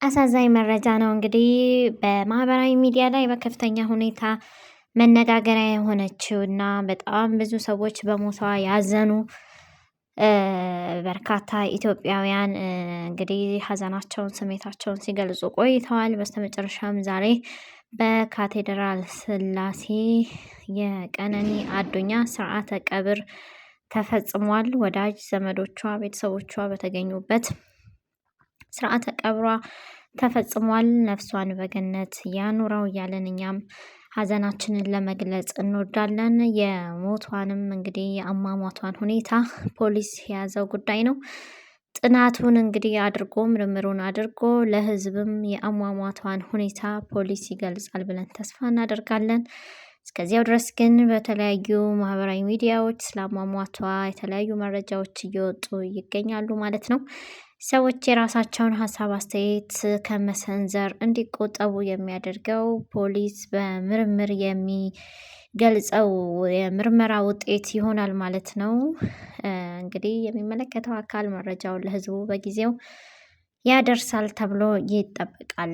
አሳዛኝ መረጃ ነው። እንግዲህ በማህበራዊ ሚዲያ ላይ በከፍተኛ ሁኔታ መነጋገሪያ የሆነችው እና በጣም ብዙ ሰዎች በሞቷ ያዘኑ በርካታ ኢትዮጵያውያን እንግዲህ ሀዘናቸውን፣ ስሜታቸውን ሲገልጹ ቆይተዋል። በስተመጨረሻም ዛሬ በካቴድራል ስላሴ የቀነኒ አዱኛ ስርዓተ ቀብር ተፈጽሟል። ወዳጅ ዘመዶቿ፣ ቤተሰቦቿ በተገኙበት ስርዓተ ቀብሯ ተፈጽሟል። ነፍሷን በገነት ያኑረው እያለን እኛም ሀዘናችንን ለመግለጽ እንወዳለን። የሞቷንም እንግዲህ የአሟሟቷን ሁኔታ ፖሊስ የያዘው ጉዳይ ነው። ጥናቱን እንግዲህ አድርጎ ምርምሩን አድርጎ ለሕዝብም የአሟሟቷን ሁኔታ ፖሊስ ይገልጻል ብለን ተስፋ እናደርጋለን። እስከዚያው ድረስ ግን በተለያዩ ማህበራዊ ሚዲያዎች ስለ አሟሟቷ የተለያዩ መረጃዎች እየወጡ ይገኛሉ ማለት ነው። ሰዎች የራሳቸውን ሀሳብ አስተያየት ከመሰንዘር እንዲቆጠቡ የሚያደርገው ፖሊስ በምርምር የሚገልጸው የምርመራ ውጤት ይሆናል ማለት ነው። እንግዲህ የሚመለከተው አካል መረጃውን ለህዝቡ በጊዜው ያደርሳል ተብሎ ይጠበቃል።